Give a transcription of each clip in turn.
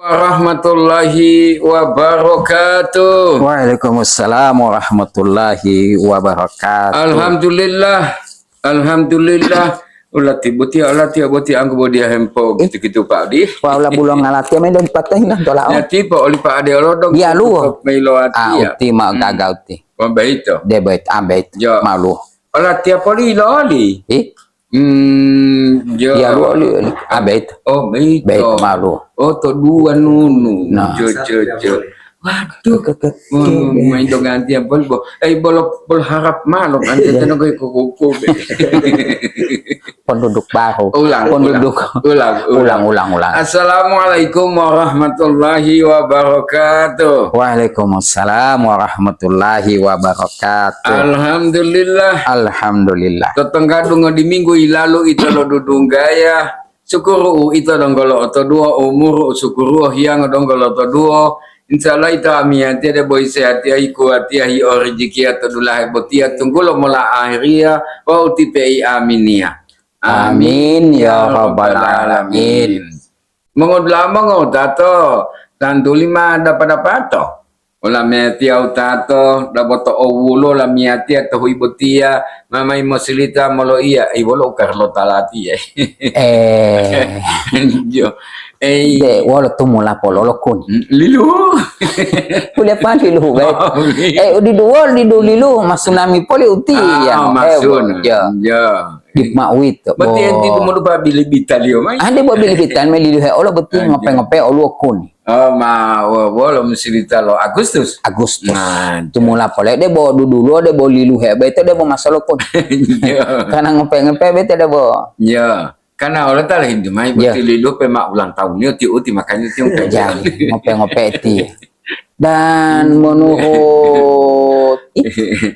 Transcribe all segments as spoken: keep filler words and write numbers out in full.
Warahmatullahi wabarakatuh. Waalaikumsalam warahmatullahi wabarakatuh. Alhamdulillah. Alhamdulillah. Ulati boti, ulati boti anggo bodi hempo gitu-gitu, Pak Di. Wa ula bulong alati me don patahina tola. Nati po oli Pak Ade olodong. Iya, luo. Melo ati. Ah, uti ma gaga uti. Mambaito. De bait, ah, bait. Jo. Malu. Ola tiap oli loli. Ih. Hmm, jo. Iya, luo, luo, luo. Ah, bait. Oh, bait. Bait, malu. Oh, to dua nunu. Nah. Jo, jo, jo. Waduh. Ke, ke, ke, oh, ke. Main dong gantian bol, bo. Eh, bolo, bol harap malu kan kita nunggu koko be. Penduduk baru. Ulang, penduduk. Ulang, ulang, ulang. Ulang, ulang, ulang. Assalamualaikum warahmatullahi wabarakatuh. Waalaikumsalam warahmatullahi wabarakatuh. Alhamdulillah. Alhamdulillah. Totongga dungo di minggu ilalu ito lo dudunggaya. Sukuru ito donggo lo otoduwo, umuru sukuru hiyango donggo lo otoduwo. Insya Allah ito amiyatiya debo isehatiya, hikuwatiya, hiorijikiya to dulahe botiya tunggulo mola ahiriya wawu tipei aminiya. Amin, ya rabbal alamin. Mongodula'a mongowutato, tantuli ma dapa-dapato. Olametiya wutato, daboto owulo lamiyatiya to huyi botiya, mamayi mosilita moloiya, ei, wolo u karlota latiya. Eh. Jo. Ei. De, wolo tumula pololo kuni. Mm, lilu. Kuliah pan lilu, baik. Oh, iya. Eh, udidu wolo didu lilu, masunami poli utiya. Ah, eh, masun. Jo. Jo. Di ma uwito. Berarti enti tumudu pa bili bitaliyo mai? Ande bo bili bitan me lilu he olo boti ngope-ngope oluwo kuni. Oh, ma, wo-, wolo musilita lo Agustus? Agustus. Nah, tumula pole debo duduluwo, debo liluhe, beto debo masolopun. Iya. Karena ngepe-ngepe beto debo. Iya. Karena oleh tala hintu mai, iya, boti lilu pe ma ulang tahun niyo ti uti, makanya ti ngepe-ngepe. Jadi, ngepe-ngepe ti. Dan menurut, ih,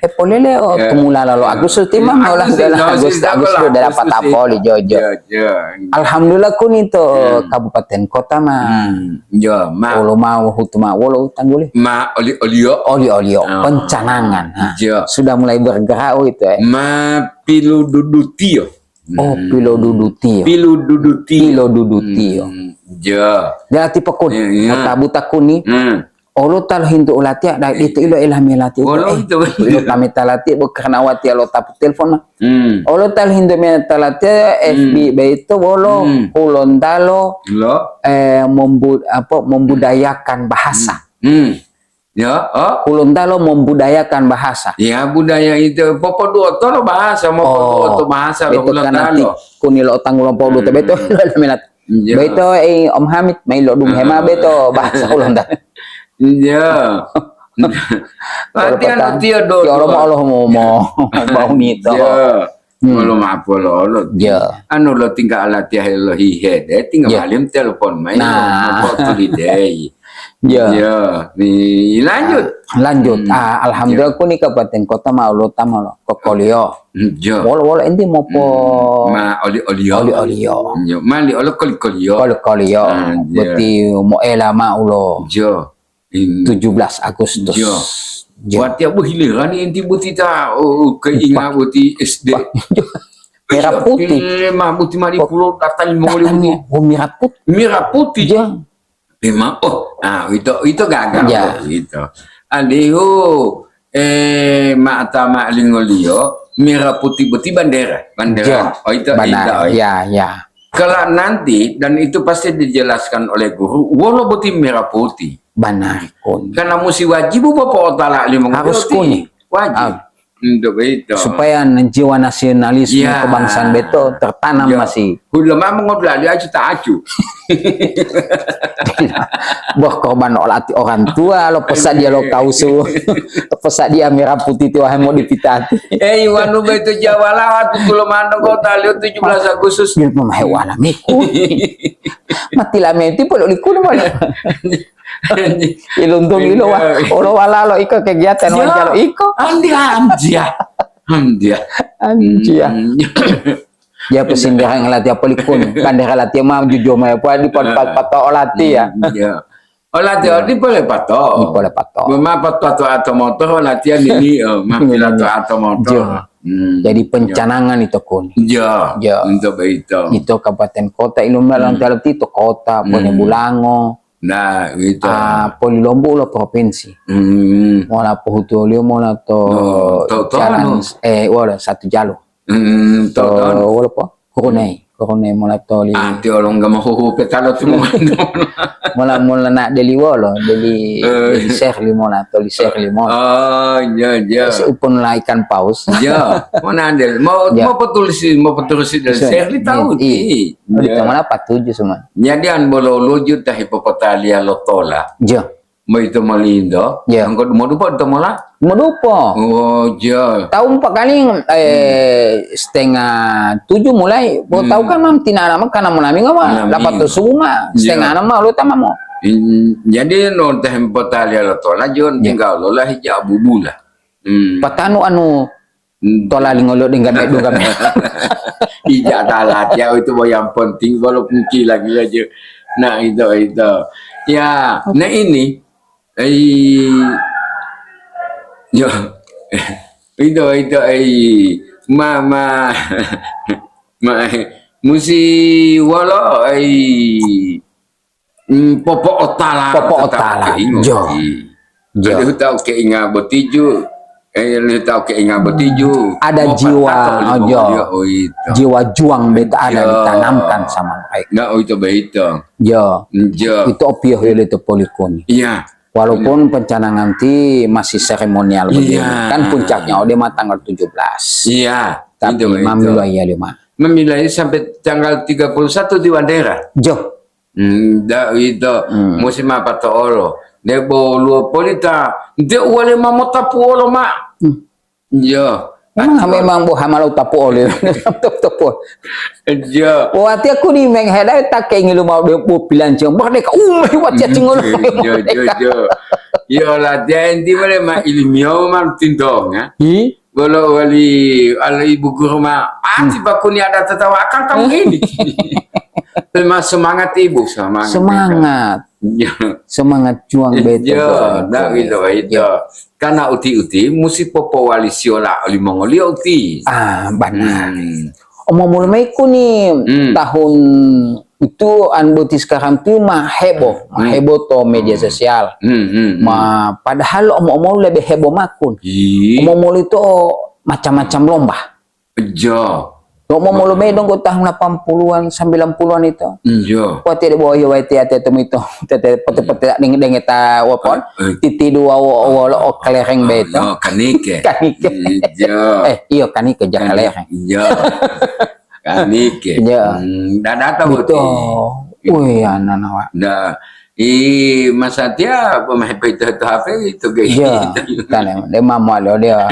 eh, polele, oh, iya, tumula lalo Agustus ti, Mang, olah Agustus, dalam Agustus, Agustus, Agustus, Agustus, dalam patapoli, Jojo. Iya, iya. Alhamdulillah, kuni to, hmm, kabupaten kota mah. Hmm, iya, ma. Olo mau hutu ma, wolo tangguli. Ma, oli-, olio. Oli-olio, oh, pencanangan. Nah, iya, sudah mulai bergerak itu, eh. Ma pilududutio. Oh, hmm, pilodudutio. Pilududutio. Pilodudutio. Hmm, iya. Dia tipe kuni, iya, iya, kota buta kuni. Hmm. Olo talo hintu ulatiya, dai ditu ilo ilami latiya. Olo itu, eh, ito, ilo kami talatiya, bo karena watiya lo tapu telepon, nah. Hmm. Olo talo hintu me talatiya, hmm, F B B itu wolo, hmm, Hulontalo, lo, eh, membu-, apa, membudayakan bahasa. Hmm. Ya, oh. Hulontalo membudayakan bahasa. Ya, budaya itu popoduoto lo bahasa, oh, mopoduoto bahasa lo beto kan nanti Hulontalo. Kuni lo tanggulo podu to, hmm, beto lo minat. Iya. Beto, eh, Om Hamid, mai lo dum hema, ah, beto bahasa Hulontalo. Iya. Latihan lo tiyo do. Tiyo lo ma Allah mo, mo, mau nito. Iya. Hmm. Wolo mapololo. Ya. Anu lo tinggal latihan lo hihede, tinggal, ya, malim telepon mai, nah, lo mopotulidei. Ya. Ya, ni lanjut. Ah, lanjut. Hmm. Ah, alhamdulillah, ya, kuni kabupaten kota ma ulo tama lo kokoliyo. Hmm, ya. Wolo, wolo enti mopo. Hmm. Ma oli-oliyo. Oli-oliyo. Ya, mali olo koli-koliyo. Koli-koliyo. Ah, ya. Boti mo ela ma ulo. Ya. Hmm. Tujuh belas Agustus. Ya. Ya. Watiya bu hilerani enti boti ta, oh, keinga boti S D. Merah putih. Iya, ma boti mali pulo datang mongoli boti. Oh, merah putih. Merah putih. Ya. Memang, oh, nah, itu, itu gagal, ya, itu. Alihu, eh, mata malingoliyo, merah putih boti bandera, bandera. Ya, oh, itu, benar. Itu, oh. Ya, ya. Kelak nanti, dan itu pasti dijelaskan oleh guru, wolo boti merah putih. Benar, kun. Karena musi wajibu Bapak Ta'ala lima. Harus kuni. Wajib. Ah. Untuk itu. Supaya jiwa nasionalisme, ya, kebangsaan beto tertanam, ya, masih. Hula mama ngoblali acu tak acu. Boh korban olati orang tua, lo pesadia lo kausu. Pesadia merah putih itu, wahai mau dipitati. Eh, wanu beto Jawa lawat, kulo mandong kota liu tujuh belas Agustus. Bil pemahe wala miku. Mati lameti polo likulu malah. Iluntung ilo wa-, olo walalo iko kegiatan, ya, wajalo iko. Andia, andia. Andia. Andia. Hmm. Ya, pesindiran latihan polikun. Bandera latihan mah jujur mah, ya, di pat-, pat-, pato latihan. Hmm, ya. Oh, latihan, ya, di pole pato. Di pole pato. Mema pato atau, atau motor latihan ini, oh, mah, hmm, pilato atau motor. Ya. Hmm. Jadi, ya, pencanangan itu, kun. Ya, ya, untuk begitu. Itu kabupaten kota, ilmu, hmm, dalam itu kota, hmm, Bone Bulango. Nah, gitu. Ah, polilombu lo provinsi. Hmm. Mola pohutuliyo mola to No, to, to jalan anu. Eh, wala satu jalur. Hmm, to, To to. wala po? Kurunei, kurunei mola toli. Ah, ti olonga mahuhu petalo tu. Mola mola na deli wolo, deli Eh. deli Serli mola toli Serli mola. Oh, iya, iya. Seupun lah ikan paus. Ya, mau nandel, mau Ya. mau petulisi, mau petulisi dari Bisa. Serli tahu Iya. ti. Di Ya. Mana patuju semua. Jadi an bolo luju tahi popotalia lotola. Jo. Mau itu malindo. Ya. Engko mau dupo itu mola. Modupo. Oh, ya. Tahu empat kali eh setengah tujuh mulai. Mau Hmm. tahu kan mam tinana mah karena mau nami nggak mah Nami. Dapat tuh semua setengah Ya. enam mah lo tamamo. In- Jadi no teh popotalia lotola jual Ya. tinggal lo lah hijab bubula. Hmm. Patanu anu Hmm. Tola lingolo dengga me dungga me. Ija talat ya itu mau yang penting walaupun gila-gila aja. Nah, itu itu. Ya, nah ini eh yo itu itu eh mama ma musi wolo eh mm, popo otala Popo otala, ingo. Jo. Jo. Jadi tahu keinga botiju, eh, tahu keinga botiju. Ada Mau jiwa, patah, oh, mau jo. dia, oh, itu. Jiwa juang beta ada Jo. Ditanamkan sama mereka. Nah, oh, itu beito. Jo. Jo. Itu opio hilo itu polikoni. Iya. Walaupun pencanangan ti masih seremonial begini, Iya. Kan puncaknya ode ma tanggal tujuh belas. Iya. Tapi Itu beito. Mamilo iya lima. Memilih sampai tanggal tiga puluh satu di Wandera. Jo. Hmm, da itu Hmm. musim apa to olo? De boluo polita, de uwale mamota puolo ma. Hmm. Yo. Memang memang boha malu tapu ole. Tapu. Yo. Wati aku ni meng heda ta ke ngilu mau de bu pilanci. Bah de ka umai wati cingol. Yo yo yo. Yo latihan ti male ma ilmiah ma tindong ya. Hi? Bolo wali ala ibu guru ma pasti bakuni ada tertawa akan kamu ini. Memang semangat ibu semangat. Semangat. Ya. Semangat juang beta. Iya, nah gitu itu. Karena uti-uti musi popowali siola oli mongoliyo uti. Ah, benar. Hmm. Omo mulmaiku ni Hmm. tahun itu an boti sekarang tu mah heboh, mah Hmm. heboh to media sosial. Hmm, hmm, hmm. Ma padahal omo-omo lebih heboh makun. Ih, Omo-omo itu macam-macam lomba. jo. Lo mau molo me donggo tahun delapan puluhan, sembilan puluhan itu. Iya. Wati de boyo wati ate temu itu. Tete pote-pote denge-denge ta wapon. Eh, Titi dua wo wo lo o kelereng beto. Oh, kanike. Kanike. Iya. Eh, iyo kanike ja kelereng. Iya. Kanike. Iya. Hmm, ndak datang Betul. uti. Wih, anak-anak. Ndak. I Mas Satya pemain itu itu H P itu kayak Iya, gitu. Kan dia mama lo dia.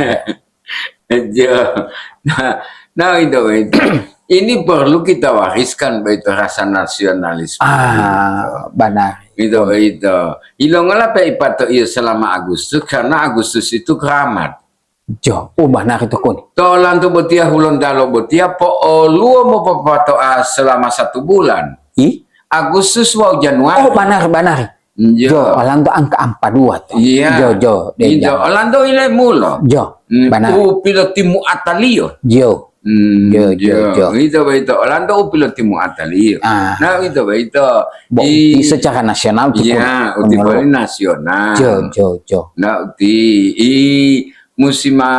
Iya. Nah, nah itu itu. Ini perlu kita wariskan begitu rasa nasionalisme. Ah, benar. Itu itu. Ilongola pe ipato iyo selama Agustus karena Agustus itu keramat. Jo, oh benar itu kun. Tolantu botia Hulontalo botia po'oluwo mopopatoa selama satu bulan. Ih? Agustus wawu Januari. Oh, benar, benar. Iya. Jo, Orlando angka empat dua tuh. Iya. Jo, jo, dia Iya, bilang. Orlando ile mulo. Jo, Hmm, benar. Upilo timu ataliyo. Jo. Hmm, Jo, jo, jo. Itu begitu. Orlando upilo timu ataliyo. Ah. Nah, itu begitu. Bo, I- di secara nasional gitu. Iya, uti Menyeluruh. poli nasional. Jo, jo, jo. Nah, uti i musim ma,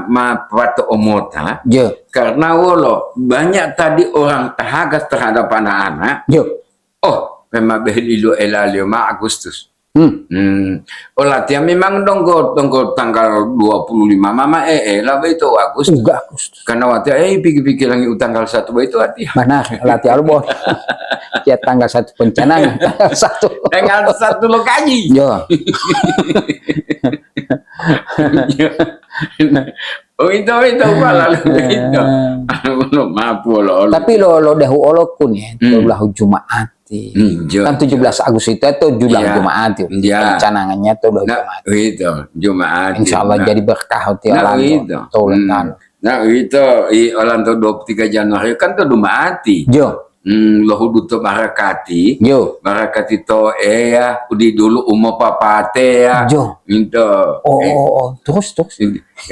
ma pato omota. Jo, Karena wolo banyak tadi orang tahagas terhadap anak-anak. jo. Oh, memang behelilu elalio ma Agustus. Hmm. Hmm. Oh, latihan memang donggo donggo tanggal dua puluh lima mama eh eh lah itu Agustus. Uga Agustus. Karena waktu eh pikir-pikir lagi tanggal satu itu hati. Benar, latihan lo bos. Ya tanggal satu pencanangan, tanggal satu. Tanggal satu lo kaji. Jo, Oh, itu itu malah itu. Belum mampu lo. Tapi lo lo dahu olo kun ya, Hmm. lo lahu Jumaat. Hmm, jo. Kan tujuh belas Agustus itu tujuh belas Iya. Jumaat tuh. Iya. Rencananya tuh lo Nah, Jumaat. Itu Jumaat. Insya Allah Nah. Jadi berkah hati Nah, Orlando. itu. Tuh, Hmm. kan. Nah, itu i Orlando dua puluh tiga Januari kan tuh Jumaati. Jo. Hmm, lohudu to barakati. Yo. Barakati to Eya, udidulu umopapateya. Yo. Into. Oh, Eh, oh, oh. Terus, terus.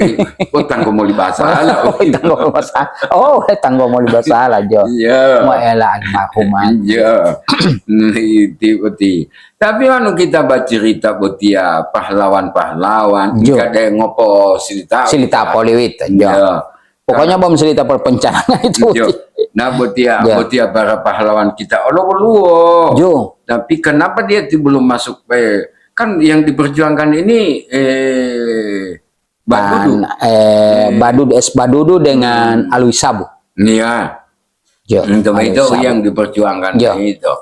Eh, oh, tanggo moli basala. Oh, tanggo moli basala. Oh, eh, tanggo moli basala, jo. Iya. Mo ela almarhumah. Iya. Nah, itu, itu. Tapi anu kita bacerita botia pahlawan-pahlawan, Jo. Kada ngopo silita. Silita poliwit, jo. Iya. Pokoknya bom silita perpencangan itu. Jo. Nah, botia, Jo. Botia para pahlawan kita olo woluwo. Jo. Tapi kenapa dia ti belum masuk, eh, kan yang diperjuangkan ini, eh, Badudu. Dan, eh, Hmm. Badudu, S Badudu dengan Hmm. Alwi Sabu. Iya. Jo, Untuk Alwi itu Sabu. Yang diperjuangkan Jo. Itu.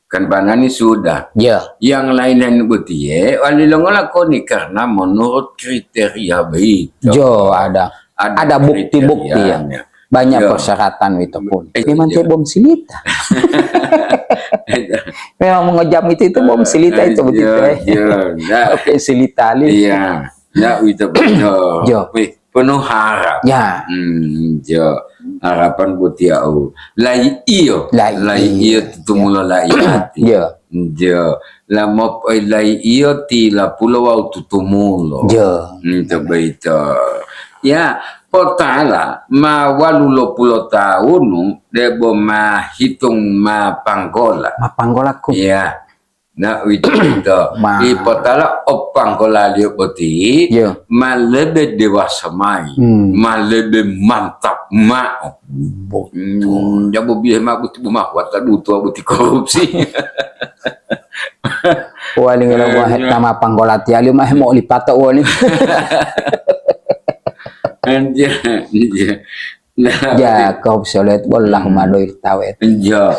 Kan Banani sudah. Jo. Yang lain-lain botie, wali longola koni karena menurut kriteria begitu. Jo, ada, Ada ada bukti-bukti ya. Kriterianya. Banyak Jo. Persyaratan itu pun. Eh, Memang Jo. Tidak bom silita. Memang mengejam itu, itu bom silita itu Jo, begitu, eh. Jo. Nah, Oke, silita li. Iya. Ndak uwito boyito. Jo. Wih, penuh harap. Ya. Hmm, jo. Harapan botiya u. Lai iyo. Lai Lai iyo. Iyo tutumulo lai ati. Jo. Jo. Lamo, eh, lai iyo ti lapulo wawu tutumulo. Jo. Hmm, to boyito. Ya, potala ma walulo pulo tawunu debo ma hitung ma panggola. Ma panggola ku. Iya. Nah, uwito-wito. Ma- Ipotala o panggolaliyo boti Iya. Ma lebe dewasa mayi, Hmm. Ma lebe mantap mao. Betul. Hmm, jabo bihe ma boti buma kuwata dutuwa boti korupsi. Wali ngelo Iya. Wahe tama panggola tiyali ma hemo lipato wali. Anjir, anjir. Nah, Ja, korupsi olet bollah Hmm. Madoi tawet. Iya.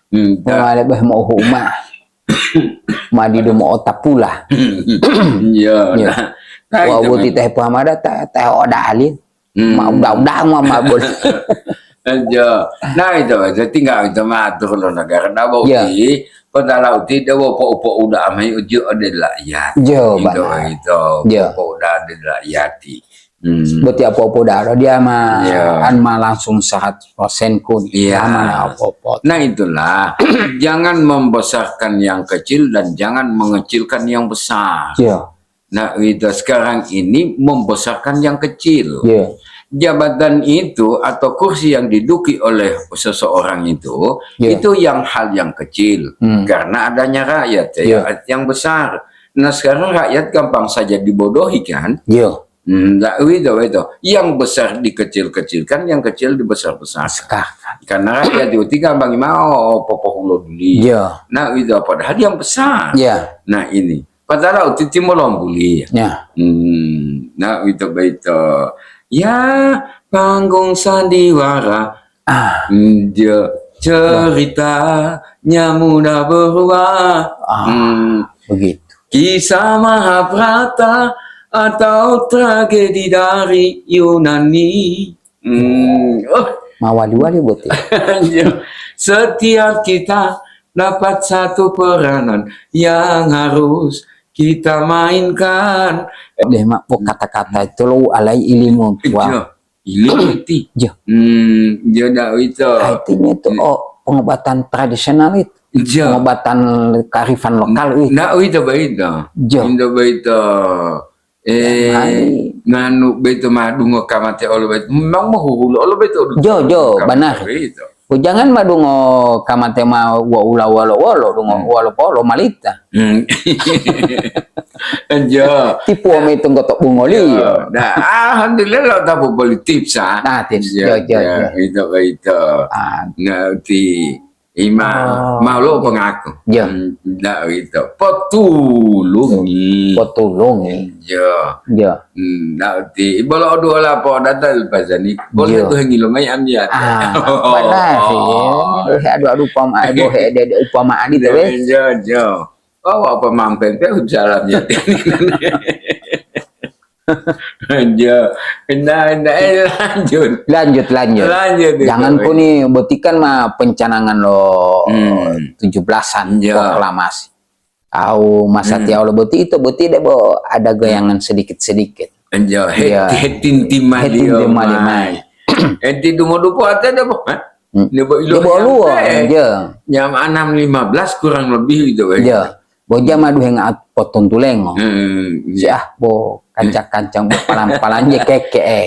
Hmm, ta- Mawale beh mo huma. Madidu mo otapula. Iya, Iya. Nah, nah, Wa itu, buti Bang. Teh Puhamada ta-, teh oda alin. Hmm. Ma uda-uda ma, ma bol. Iya. Nah, itu, itu tinggal itu ma atur lo negara. Nah, Iya. Bauti, kota lauti, dia wo po-, po uda amai uji ode la iya. Iya, Itu, benar. Itu, Iya. Po uda ode la iyati. Hmm. Boti apo-apo daro dia ma, Iya. An ma langsung seratus persen kun. Iya. Aman apo-apo. Nah, itulah. Jangan membesarkan yang kecil dan jangan mengecilkan yang besar. Iya. Nah, itu sekarang ini membesarkan yang kecil. Iya. Jabatan itu atau kursi yang diduki oleh seseorang itu, Iya. Itu yang hal yang kecil. Hmm. Karena adanya rakyat, Iya. Ya, yang besar. Nah, sekarang rakyat gampang saja dibodohi, kan? Iya. Hmm, ndak, uwito, uwito. Yang besar dikecil-kecilkan, yang kecil dibesar-besarkan. Besarkan. Karena rakyat itu tinggal bagi mau popohulo duli. Iya. Nah, uwito, padahal yang besar. Iya. Nah, ini. Padahal uti timo lombuli. Iya. Hmm, nah, uwito, uwito. Ya, panggung sandiwara. Ah. Dia ceritanya mudah berubah. Ah, Hmm. Begitu. Kisah Mahabharata atau tragedi dari Yunani. Hmm. Oh. Mawali-wali boti. Iya. Setiap kita dapat satu peranan yang harus kita mainkan. Deh, Mak, po kata-kata itu lo alai ilimu tua. Iya. Ini iti. Iya. Hmm, iya, ndak uwito. Artinya itu, Hmm. Oh, pengobatan tradisional itu. Iya. Pengobatan kearifan lokal itu. Ndak uwito boyito. Iya. Ndak boyito. Eh, Mari. Nganu boyito madungo kamate olo boyito. Memang mohuhulo olo boyito. Jo, jo, Kamate benar. Boyito. Oh, jangan madungo kamate ma wa ula wolo-wolo, dungo Hmm. wolo polo malita. Hmm. Jo. Tipu ome tunggo to bungoli. Jo. Nah, alhamdulillah lo tapu boli tips, ah. Nah, tips. Jo, Jo, jo, jo, jo. Itu, itu. Ah. Ngerti. Ima, Oh, mau lo jo. Pengaku. Jo. Hmm, ndak itu. Potulungi. Potulungi. Jo. Jo. Hmm, ndak ti. Bolo dua lapo data pasani. Bolo Jo. Itu hengilo mai ambiat. Ah, benar sih. Aduh, aduh, upama, aduh, he, de, de, upama adi tuh, weh. Jo, jo. Oh, apa mampeng teh salam ya. Jo. Indah, indah. Eh, lanjut. Lanjut, lanjut. Lanjut, Jangan itu. Kuni betikan mah pencanangan lo Hmm. tujuh belasan Jo. Proklamasi. Au masa Hmm. tiau lo boti itu boti deh bo ada goyangan sedikit-sedikit. Jo, Iya. Hetinti mali Hetinti mali mai. Mai. Enti dumo dupo ate deh bo. Hah? Hmm. Dia bo ilo dia bo luo, nyampe. Iya. Jam enam lima belas kurang lebih gitu, Pak. Iya. Bo jam aduh nga potontulengo. Hmm, iya. Si ah, bo kancang-kancang, bo palang-palang je keke, eh.